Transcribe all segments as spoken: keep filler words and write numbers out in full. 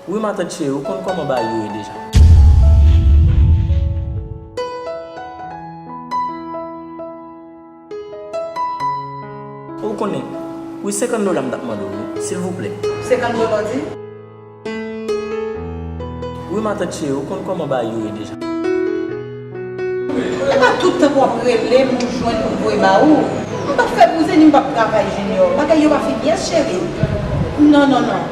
Wi, matant cheri, ou konn kòman bagay yo ye deja. Ou konnen, wi, senkant dola m t ap mande w, wi, silvouplè. Senkant dola w di? Wi, matant cheri, ou konn kòman bagay yo ye deja. E pa tout tan pou w ap rele m pou jwenn pou m voye ba ou. M p ap fè bouzen ni m p ap travay, Junior. Bagay yo pa fin, yes, cheri. Non, non, non.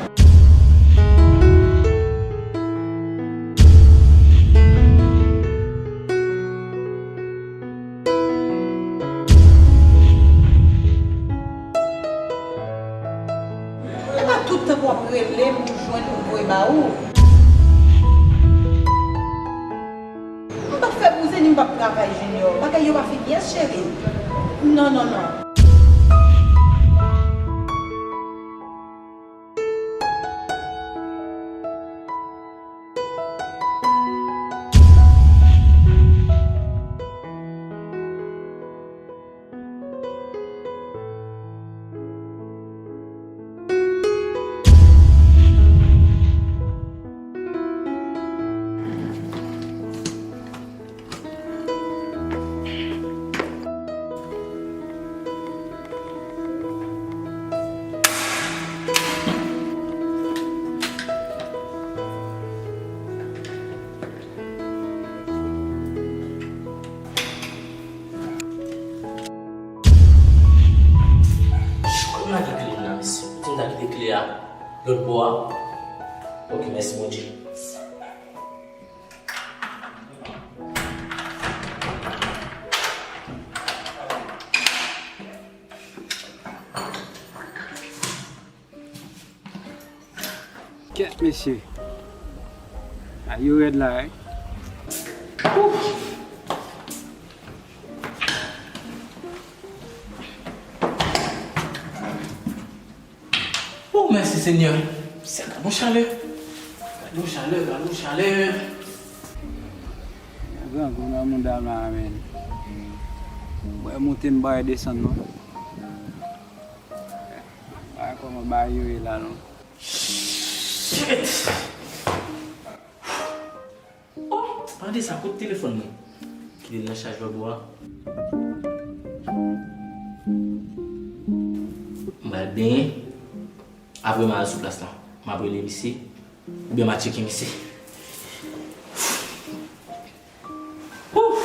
E pa tout tan pou w ap rele m pou jwenn pou m voye ba ou. M p ap fè bouzen ni m p ap travay, Junior. Bagay yo pa fin, yes, cheri. Non, non, non. Kote m lage kle m la, mesye? Kote m ta kite kle a? Lòt bò a? Ok, mèsi Bondye. Kèt, mesye. Bagay yo rèd la, wi. Oh, mèsi, Senyè. Gade yon chalè. Gade yon chalè, gade yon chalè. Grangou nan mouda m la, men. Bwè moute m pa desann, non. Bagay kòman bagay yo ye la, non. Shit! Oh, tande sa, kote telefòn mwen? Kite l nan chaj lòt bò a. M pral benyen. Apre m al sou plas la. M ap rele misye. Oubyen m a tcheke misye. Ouf!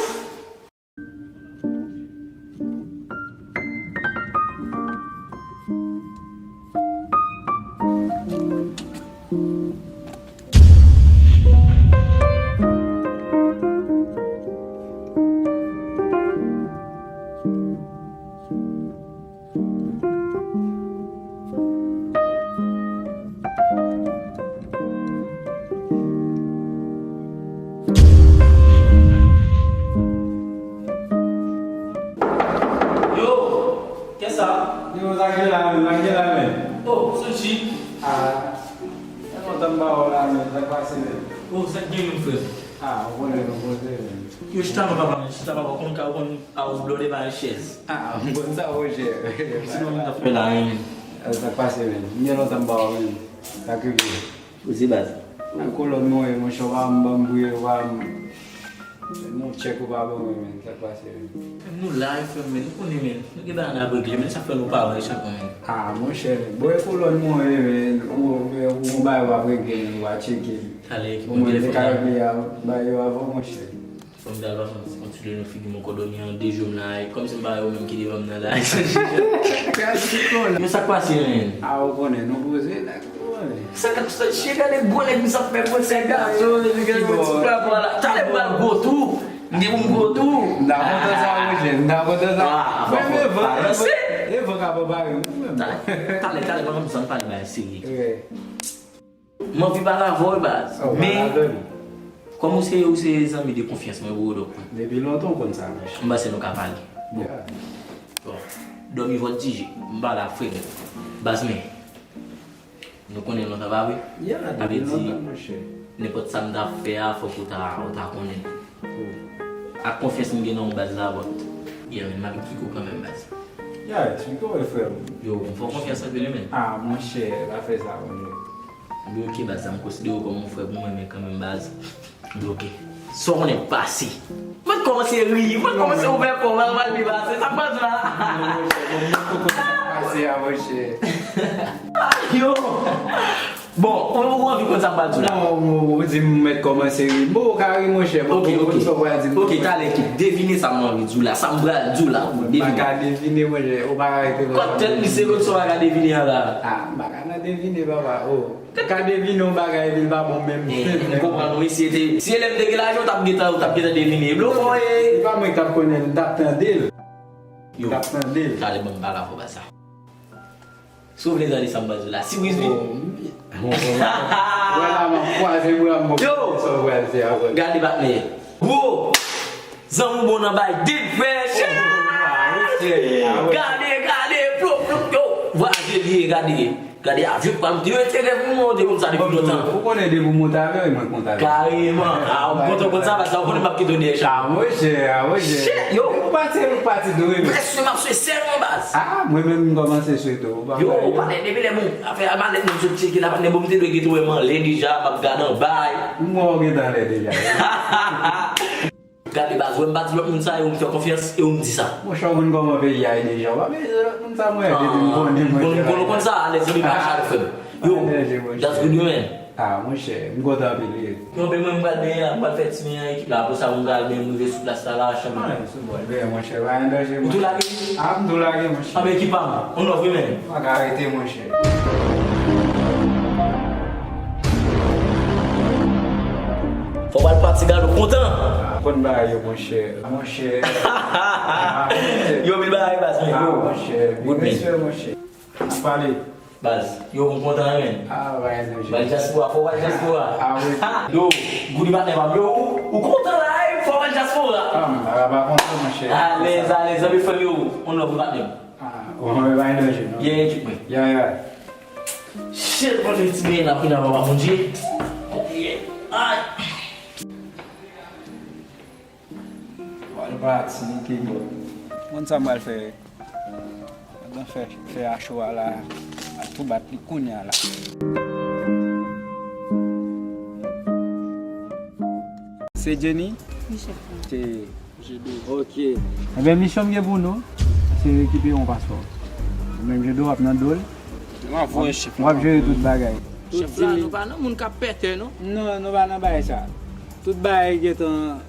Yo, kèsa? Yo, sa k gen la menm, sa k gen la menm. Oh, Sushi. Ah, sa fè lontan m pa wè w la menm, sa k pase menm? Oh, sa k gen menm, frè? Ah, ou konnen nou poze menm. Yo, chita non papa, men, chita papa, ou konn ka, ou konn a ou blode pa yon chèz. Ah, m konn sa, monchè. Sinon, m t ap fè la, hein, men. Ah, sa k pase menm? M gen lontan m pa wè w menm. Sa k rive? Ou di baz. Nan kolòn mwen ye, monchè, w pa ban m bri, w pa ban m, non, tchèk ou pa ban mwen, men, sa k pase, men? Nou la, frè m, men, nou konnen, men, nou gen bagay n ap regle, men, sa fè nou pa wè chak mwen, men. Ah, monchè, bò e kolòn mwen ye, men, ou, ou, ou gon bagay w ap regle, men, w a tcheke. Talè, ki bon, mwen te ka regle a, bagay yo avan, monchè. Fò m t al pase yon ti lè nan figi m ankò, dòmi an de jou m la, e kòmsi m pa wè yo menm ki devan m nan la. Yo, sa k pase, men? A, ou konnen, nou poze, nèg, ou konnen. Sa k ap sot chye, gade gwo nèg m sa fè mwen, se gato, gade mwen ti papa la. Talè m pral gwo tou. M gen pou m gwo tou. M ta kontan sa, monchè, m ta kontan sa. Ah, men, men, van, e van ka prepare m pou mwen. Talè, talè, talè, pa konn sa, m pale bagay serye. Wi. M anvi pale avè w, baz. Oh, men, pale avè m. Kòm ou se, ou se zanmi de konfyans mwen, bro, donk. Depi lontan w konn sa, monchè. M panse nou ka pale. Bon. Yeah. Bon. Dòmi vòltije. M pale a frè m. Baz, men. Nou konnen lontan, pa vre? Yeah, depi lontan, monchè. Nenpòt sa m ta fè a, fòk ou ta, ou ta konnen. Ak konfyans m gen nan w, baz, la, but. Yeah, men m ap eksplike w kanmenm, baz. Ya, eksplike w, frè m. Yo, m fè w konfyans anpil, wi, men. Ah, monchè, pa fè sa, monchè. Bloke baz, sa m konsidere w kòm yon frè pou mwen, men kanmenm baz. Bloke. Sa w konnen k pase. Mwen kòmanse ri, mwen kòmanse ouvè kò, mwen pral pi pase. Sa k pral di la? Pase a, monchè. Yo! Bon, ou, ou anvi konn sa m pral di w la? Non, ou, ou di m mèt kòmanse ri. Bon, ou ka ri, monchè. Bon, ok, ou konn sa w pral di m. Ok, talè ki devine sa m anvi di w la. Sa m pral di w la, ou devine. M pa ka devine, monchè. Ou pa ka rete konsa. Kòt tèt misye konn sa w pa ka devine an la. Ah, m pa ka nan devine, papa. Oh. Ou ka devine yon bagay epi l pa bon menm. Eh, m konprann, wi, si se te, si se lè m te gen lajan, ou t ap gentan, ou t ap gentan devine. Blo, bon, eh. Se pa mwen ki t ap konnen l, m t ap tande l. Yo, m t ap tande l. Talè ban m pale avè w sa. Si w vle tande sa m pral di w la, sipriz wi. Bon, bon, bon, bon. Wè la, m ap kwaze bra m, bon, yo! Sa w pral di a, bon. Gade patnè. Gwo! Zanmi w bon nan bay depression. Gade, gade, plop, plop, yo. Vwaze li ye, gade. Gade avyon pa m te yo enterè pou mwen, ou te konn sa depi lontan. Ou konnen depi w monte avyon, mwen konn avyon. Kareman. Ah, ou kontan konn sa, paske ou konnen m ap kite w dèyè chan. Ah, monchè, ah, monchè. Shit, yo. Ou pati, ou pati dwe. Prèske m ap swe sèlman baz. Ah, mwen menm m kòmanse swe tou. Yo, ou pa lè depi lè bon. Afè a malèt mwen sot tcheke la, patnè bon, m te dwe gentan wè m anlè deja, m ap gade anba. M wè w gentan anlè deja. Gade baz, wè m pa di lòt moun sa, e ou m fè konfyans, e ou m di sa. Monchè, ou konn kòman peyi a ye deja. Ou pa bezwen lòt moun sa, mwen, depi m konnen, mwen, m konnen, ou konn sa, alèz, zanmi pa chal frè m. Yo, that's good, man. Ah, monchè, m kontan anpil, wi. Yo, ben mwen, m pral benyen la, m pral fè ti benyen an ekip la, apre sa, mwen pral benyen, m rive sou plas la, la, chanm. Ah, sou bòl, benyen, monchè, pa gen danje, monchè. Ou tou lage? Ah, m tou lage, monchè. Anben ekip pa m, on love, wi, man. Pa ka rete, monchè. Fò w al pati gade w kontan. Konn bagay yo, monchè. Monchè. Yo, pil bagay, baz, men, yo. Ah, monchè. Good, man. Respè, monchè. N ap pale. Baz, yo, m kontan, men. Ah, bagay danje. Bay dyaspora, fò w al dyaspora. Ah, wi. Yo, good, patnè pa m. Yo, ou, ou kontan la, eh, fò w al dyaspora. Ah, m pa kontan, monchè. Alèz, alèz, zanmi frè m, yo. On love, patnè. Ah, ou konn bagay danje, non? Yeah, ekip mwen. Yeah, yeah. Shit, mwen fè ti benyen la kounye a, papa Bondye. Ay. Pral pati, ki bon. Konn sa m pral fè. Pandan fè, fè a cho a la, al tou bat li kounye a la. Se Jenny? Wi, chèf la. Se Jedo. Ok. Enben, misyon m gen pou nou, se rekipere yon paspò. Ou menm, Jedo, w ap nan do l. W ap jere tout bagay. Chèf la, nou pa nan moun k ap pètè, non? Non, nou pa nan bagay sa. Tout bagay gentan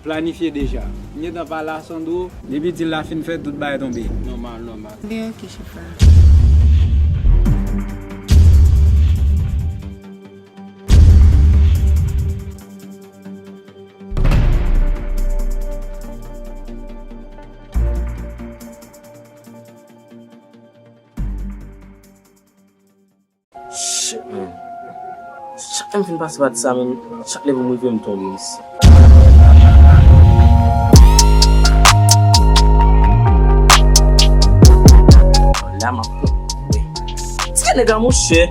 planifye deja. M gentan pale a Sandro. Depi dil la fin fèt, tout bagay tonbe. Nòmal, nòmal. Enben, ok, chèf la. Shit, man. Chak lè m fin pase pati sa, man, chak lè pou m rive, m tonbe isi. La, m ap tonbe. Ti nèg la, monchè.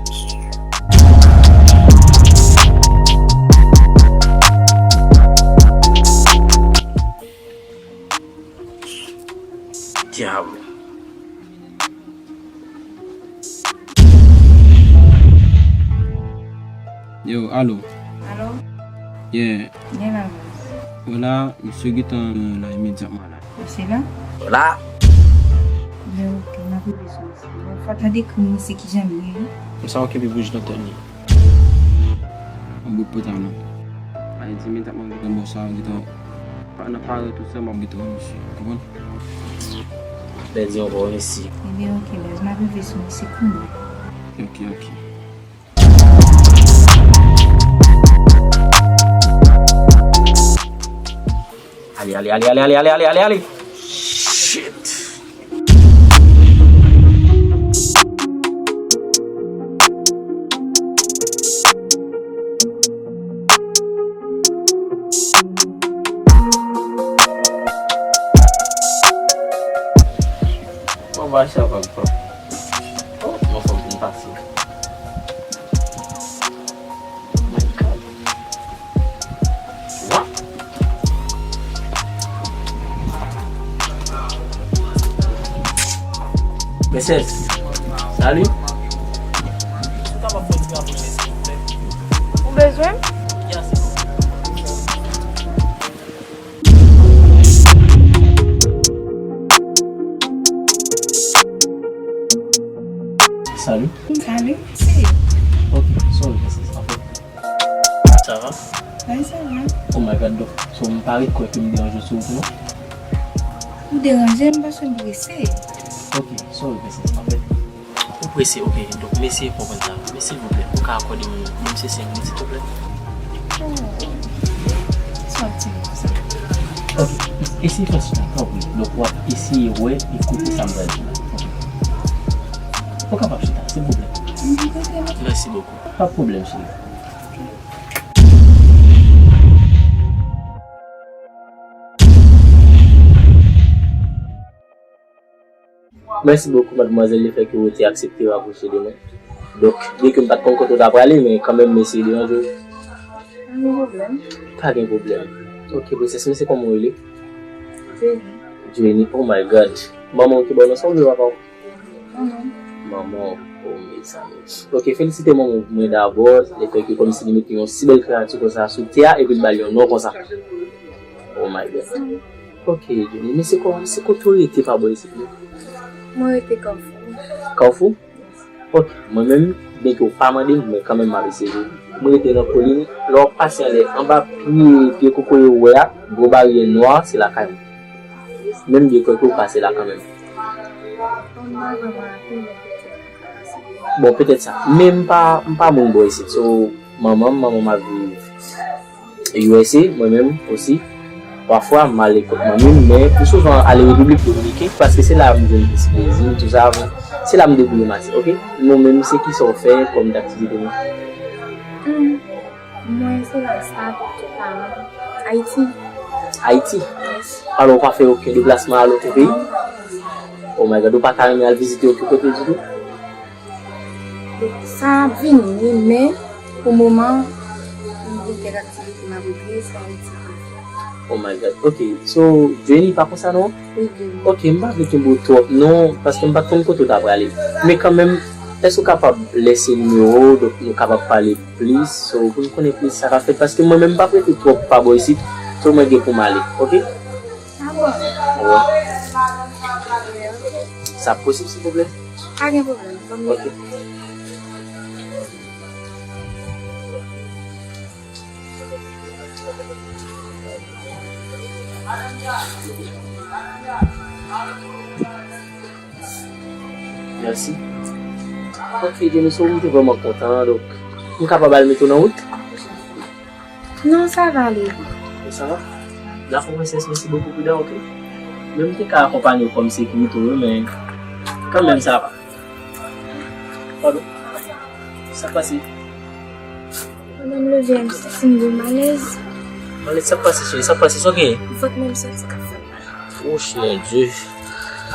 Dyab. Yo, alo. Alo? Yeah. Gen la, baz. Wè la, misye gentan la imedyatman la. Misye la? Wè la. Yo, ok, m ap rive sou misye. Fò w ta dekri m misye kijan l ye, wi. Konsa w kenbe bouch nan tèt li. Yon bout pantalon. Sa vle di, men tèt mwen gentan bò sa, gentan pa nan pare tout sa, m ap gentan wè misye. Konprann? Lè di ankò, mèsi. Ebyen, ok, baz, m ap rive sou misye kounye a. Ok, ok. Ale, ale, ale. Shit! Bon, ba sa pa, pa. Oh, non, fò m vin pase. Oh my God. What? Mesye, salut. Ou kapab fè ti rapwoche, silvouplè? Ou bezwen m? Salut. Salut. Si. Ok, sorry, this is Sa va? Wi, sa va. Oh my God, Doc. So, m pa ret kwè ke m deranje w sou wout, non? Ou deranje m paske m prese. Ok, sorry, princess, anfèt. Ou prese, ok. Donk, m eseye konprann sa. Men silvouplè, ou ka akòde m, menm si se senk minit, silvouplè? Oh. Sa w di m konsa? Ok, eseye fè sa, tanpri. Donk, w ap eseye wè e koute sa m pral di la. Ok. Ou kapab chita, silvouplè. M koute la. Merci beaucoup. Pa pwoblèm, cheri. Mèsi bokou, madmwazèl, lefètke ou te aksepte rapwoche de mwen. Donk, byenke m pa t konn kote w ta prale, men kanmenm, m eseye deranje w. Pa gen pwoblèm. Pa gen pwoblèm. Ok, princess, men se kòman w rele? Jenny. Jenny, oh my God. Manman w ki ba w non sa oubyen papa w? Manman. Manman w, oh, mezanmi. Ok, felisite manman w pou mwen dabò, lefètke kòmsi li mete yon si bèl kreyati konsa sou tè a, epi l ba l yon non konsa. Oh my God. Ok, Jenny, men se kò-, se kote w rete pa bò isit, non? Mwen rete Kafou. Kafou? Ok, mwen menm, byenke w pa mande m, men kanmenm m ap eseye. Mwen rete nan Kolin, lè w ap pase anlè, anba pye, pye kokoye ou wè a, gwo baryè nwa, se lakay mwen. Menm byen kwè ke w pase la kanmenm. Bon, petèt sa. Men m pa, m pa moun bò isit. So, manman m, manman m ap viv U S A, mwen menm osi. Pafwa, m ale kot manmi m, men pi souvan ale Repiblik Dominiken, paske se la m jwenn plis plezi, tou sa, se la m debouye m ase, ok? Nou menm, se kisa w fè kòm aktivite nou? Hmm. Mwen se la sa, tout paran. Ayiti. Ayiti? Yes. Alò, ou pa fè okenn deplasman al okenn peyi? Non, pa fè. Oh my God, ou pa ta renmen al vizite okenn kote ditou? Donk, sa ap vini, men pou moman, m gen kèk aktivite m ap regle, se Ayiti. Oh my God. Ok, so, Jenny, pa konsa non? Wi, Jenny. Ok, m pa vle kenbe w twòp non, paske m pa t konn kote w ta prale. Men kanmenm, èske w kapab lese nimewo w, donk nou kapab pale plis, so, pou n konnen plis sa k ap fèt, paske mwen menm m p ap rete twòp pa bò isit, so mwen gen pou m ale, ok? Ah bon? Wi. Sa posib, silvouplè? Pa gen pwoblèm, ban m... Ok. Mèsi. Ok, Jenny, so m te vrèman kontan, donk, m kapab al mete w nan wout? Non, sa va ale. Sa va? Dakò, princess, mèsi bokou, pridan, ok? Men m te ka akonpanye w kòm sekirite w, men kanmenm, sa va. Padon? Sa k pase? Pandan m leve a, m santi m gen malèz. Malèz, sa k pase, cheri? Sa k pase? Sa w genyen? Vant mwen, m santi k ap fè m mal. Oh, Seyè Dye.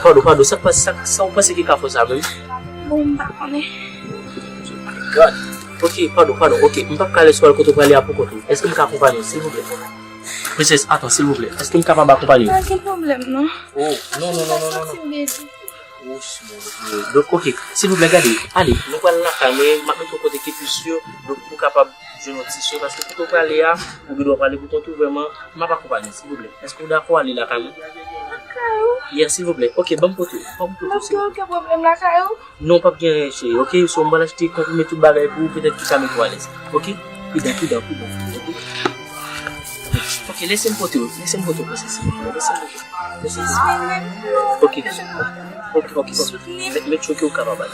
Padon, padon, sa k pase? Sa, sa w panse ki ka fè w sa menm? Bon, m pa konnen. God. Ok, padon, padon. Ok, m p ap ka lèse w al kote w prale a pou kont ou. Èske m ka akonpanye w, silvouplè? Princess, atann, silvouplè. Èske m kapab akonpanye w? Pa gen pwoblèm, non. Oh, non, non, non, non, non, non. Santi m byen. Wouch, Bondye. Donk, ok, silvouplè, gade, ale, nou pral lakay mwen, m ap mete w kote ki pi si, donk, pou w kapab jwenn yon ti swen, paske kote w prale a, ou gen dwa prale pou kont ou vrèman, m ap akonpanye w, silvouplè. Èske w dakò ale lakay mwen? Lakay ou? Yeah, silvouplè. Ok, ban m pote w, ban m pote w, silvouplè. N ap gen okenn pwoblèm lakay ou? Non, p ap gen anyen, cheri, ok? So, m pral achte, konprime tout bagay pou ou, petèt ki ka mete w alèz. Ok? Pridan, pridan, pridan, ok? Ok, lese m pote w, lese m pote w, princess, silvouplè, lese m pote w. Princess. Ok. Ok, ok, ok. Mèt, mèt choke ou kapab al.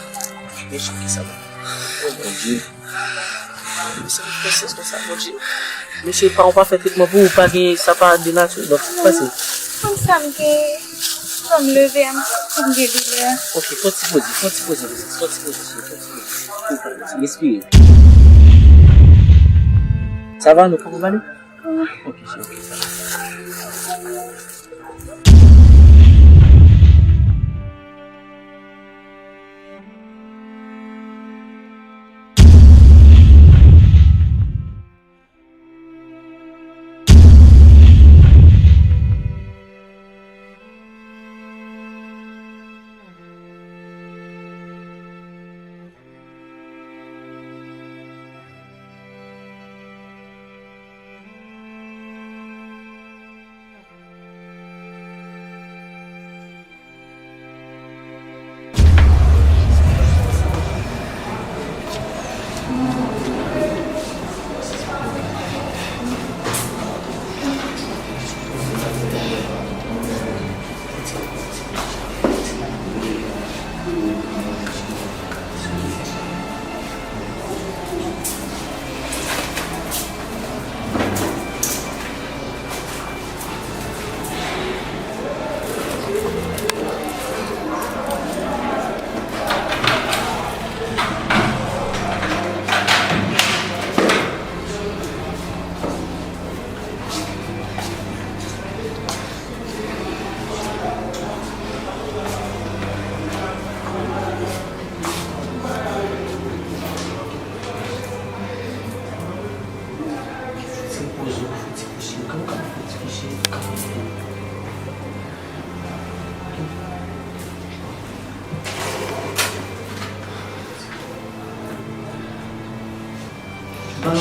Mèt choke sa va. Oh, Bondye. Sa princess konsa, Bondye. Mesye, pa, ou pa fè tretman pou ou, pa gen, sa pa de nati, donk, sa k pase? Konn sa m gen, lè m leve a, m santi m gen doulè. Ok, fè yon ti poze, fè yon ti poze, princess, fè yon ti poze, cheri, fè yon ti poze. Ou pa respire. Sa va, nou kapab ale? Ok, cheri, ok, sa va.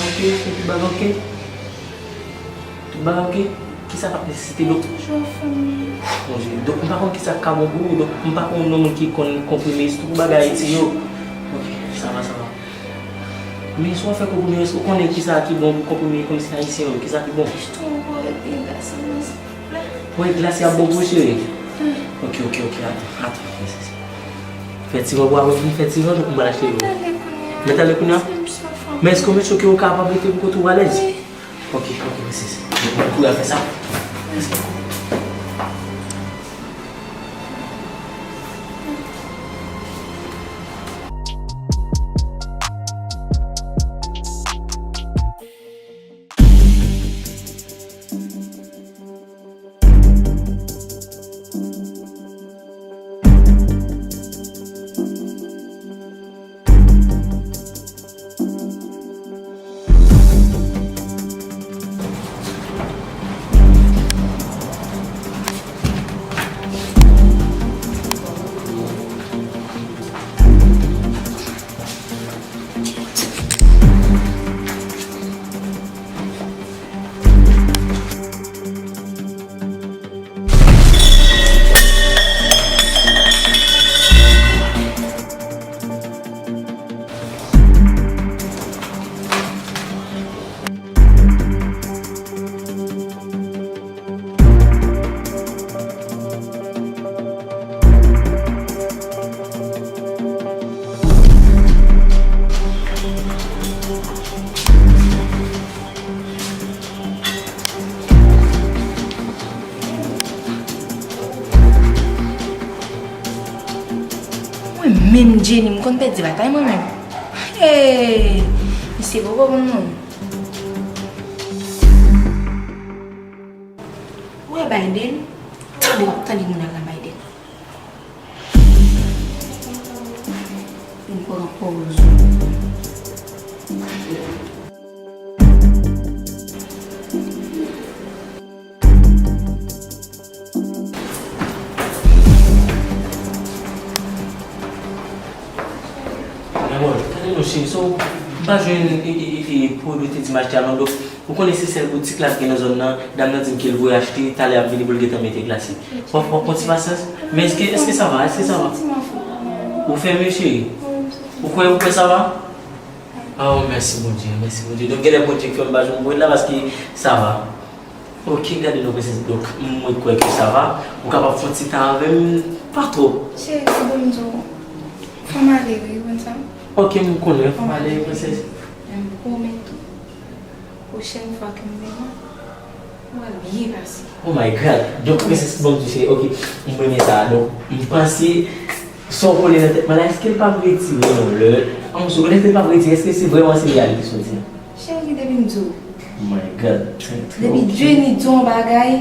Ok, ok, tout bagay ok? Tout bagay ok? Kisa k ap nesesite, dok? Toujou ap fè m mal. Mon Dieu, dok, m pa konn kisa k ka bon pou ou, dok, m pa konn yon moun ki konn konprime, tout bagay Ayiti yo. Ok, sa va, sa va. Men si w ap fè konprime, èske w konnen kisa ki bon pou konprime kòmsi ayisyen yo? Kisa ki bon? Jis yon gwo epil gason nan, silvouplè. Wè, glas y ap bon pou ou, cheri? Wi. Ok, ok, ok, atan, atan. Fè ti ran pou avè vin fè ti ran, nou pou m al achte yo. Mèt ale kounye a. Men èske w mèt choke ou kapab rete pou kote ou alèz? Wi. Ok, ok, mèsi. Mwen kouri al fè sa. Mwen menm Jenny, m konn pèdi batay mwen menm. Hey! Misye poko konn non. Ou wè Biden? Tande, w ap tande moun al nan Biden. Vin pran pòz ou. Gade non cheri, so, m pa jwenn, e, e, e, e, pwopriyetè di m achte a non, donk, ou konnen se sèl boutik la k gen nan zòn nan, dam nan di m ke l voye achte, talè ap vini pou l gentan mete glase. W ap, w ap pran ti pasyans, men èske, èske sa va, èske sa va? Ou fè mye cheri? Ou kwè, ou kwè sa va? Oh, mèsi Bondye, mèsi Bondye. Donk, genlè Bondye k fè m pa jwenn pwopriyetè la paske sa va. Ok, gade non, prensès. Donk, mwen kwè ke sa va. Ou kapab fè yon ti tan avè m, pa twòp. Cheri, se bon m di w. Fò m ale, wi, ou konn sa? Ok, m konnen, fò m ale, prensès. Men m pwomèt ou, pwochèn fwa ke m devan, ou pral byen pase. Oh my God! Donk, prensès, bon m touche. Ok, m renmen sa. Donk, m panse, sa w kole nan tèt mwen la, èske l p ap retire yon lè? An, m sou, èske l p ap retire? Èske se vrèman se li a ki soti? Cheri, depi m di w. Oh my God, thank you. Depi Jenny di w yon bagay,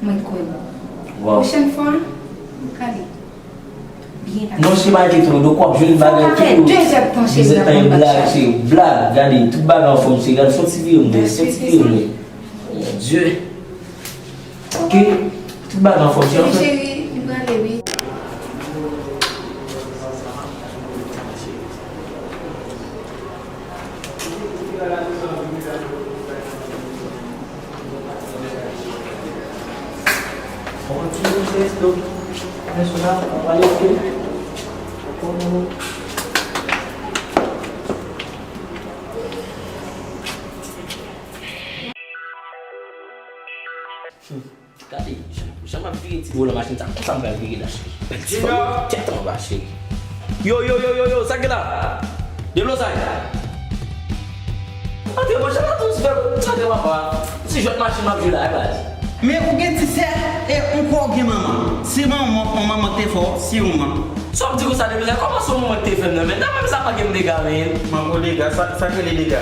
mwen kwè w. Wow. Pwochèn fwa, gade. Byen pase. Non, cheri, pa enkyete w, donk w ap jwenn bagay tou. Fò w ka fè de zèdtan, cheri, n ap pran bak chay. Blag, cheri, blag, gade, tout bagay anfòm, cheri, gade, fè yon ti vire m wè, fè yon ti vire m wè. Mon Dieu. Ok, tout bagay anfòm, cheri. Cheri, m prale, wi. Gade, jan, jan m ap vire ti volan machin sa, konsa m pral vire la, cheri. Junior! Tèt anba, cheri. Yo, yo, yo, yo, yo, sa k gen la? Deblozay! Antre, monchè, la tou fè, sa k gen papa? Ti jwèt machin m ap jwe la, e baz. Men ou gen ti sè, e ou kwè w gen manman. Se manman, manman k te fè w, se ou manman. Sa w ap di konsa, Deblozay? Kòman se ou manman k te fè m nan, men? Dapre m, sa pa gen dega, men. Manman dega, sa, sa k rele dega?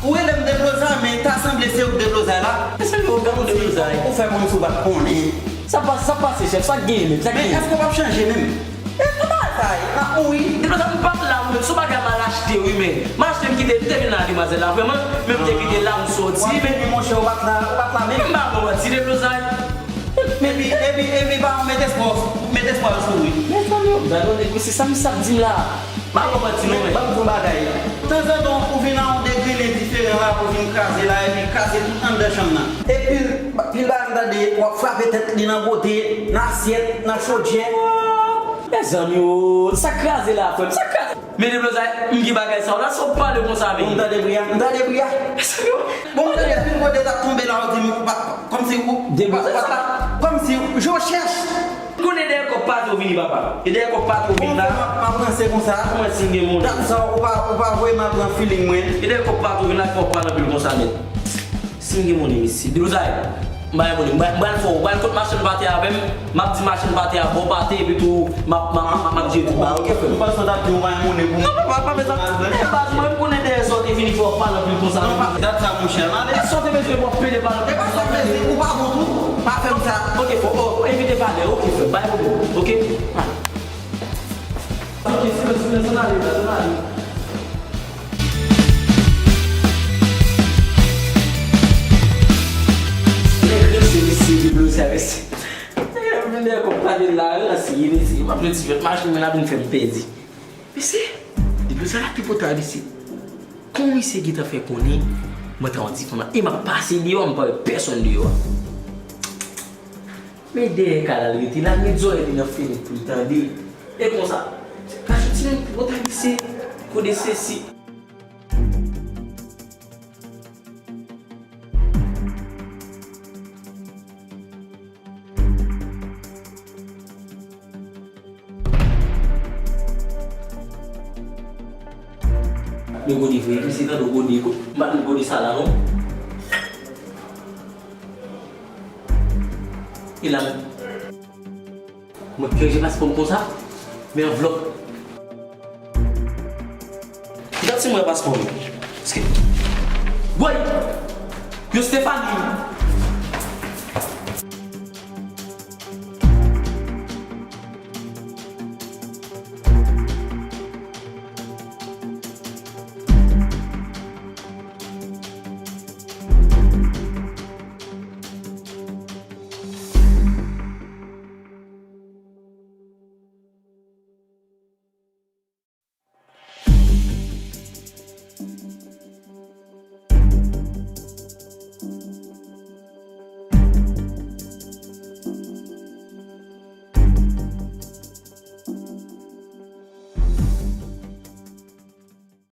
Ou rele m Deblozay, men ta sanble se ou k Deblozay la. Èske yo gade w Deblozay? Ou fè kòmsi ou pa t konnen. Sa pa, sa pase, chèf, sa k genyen menm, sa k genyen? Men èske w p ap chanje menm? E, kòman sa ye? N ap mouri. Deblozay, m pa t la, wi, men sou bagay m al achte, wi, men. M achte, m kite, m te vin la, demwazèl la, vrèman, men m te kite la, m soti, men. Monchè, ou pa t la, ou pa t la menm. M pa ba w manti, Deblozay. Epi, epi, epi, pa met espwa, met espwa sou ou, wi. Mezanmi, gade yon nèg, wi, se sa misye ap di m la. Pa ba w manti non, men. Ban m di w yon bagay. Tanzantan, ou vin a yon dega, Vin diferan la pou vin kraze la epi kraze tout anndan chanm nan. Epi pil bagay m tande w ap frape tèt li nan gote, nan asyèt, nan chodyè. Mezanmi o, sa kraze la frè m, sa kraze. Men Deblozay, m gen bagay sa w la, sa w pale konsa men. M tande bri a, m tande bri a. Bon, m tande pil kote t ap tonbe la, w di m ou pa, kòmsi ou, Deblozay sa. Kòmsi jan w chèch. Konnen dèyè kòb pati w vini papa. E dèyè kòb pati w vini la. Bon, m ap ranse konsa. Kòman si m gen moun? Dat sa ou pa, ou pa voye m ap pran feeling mwen. E dèyè kòb pati w vini la, fò w pale anpil konsa nèt. Si m gen moun, mesye. Deblozay. M bay moun, m bay, m bay fò, m bay kot machann pate avè m. M ap di machann pate a bon pate, epi tou, m ap, m ap, m ap, m ap jere tout bagay, oke, frè m? Ou panse w t ap di w bay moun pou. Non, papa, pa bezwen. E baz, mwen, m konnen dèyè sa w te vini fè w pale anpil konsa. Non, pa dat sa, monchè, m ale. E sa w te bezwen pou w pede pale anpil konsa? E pa sa m bezwen, ou pa bon tou. Pa fè m sa. Oke, frè, o, o, evite valè, oke, frè, bay pwoblèm, oke? Oke, silans, silans, ann ale, ann ale. Nèg ranse, mesye, Deblozay, mesye. Nèg la vin dèyè kòb pati la, ranse, mesye. M ap jwenn ti jwèt machin, men l ap vin fè m pèdi. Mesye, Deblozay la tripotay, mesye. Kòman misye gentan fè konnen mwen ta yon ti fanm la? E m ap pase deyò, m pa wè pèsonn deyò a. Men dèyè kay la l rete la, met zòrèy li nan fenèt pou l tande. E konsa, kache ti nèg tripotay, mesye, kote sesi. Yo gode vre, misye tande gode, m pa t gode sa la non. E la menm. Mwen pyeje paspò m konsa, men anvlòp. Gad si mwen paspò m. Woy! Yo Stephanie!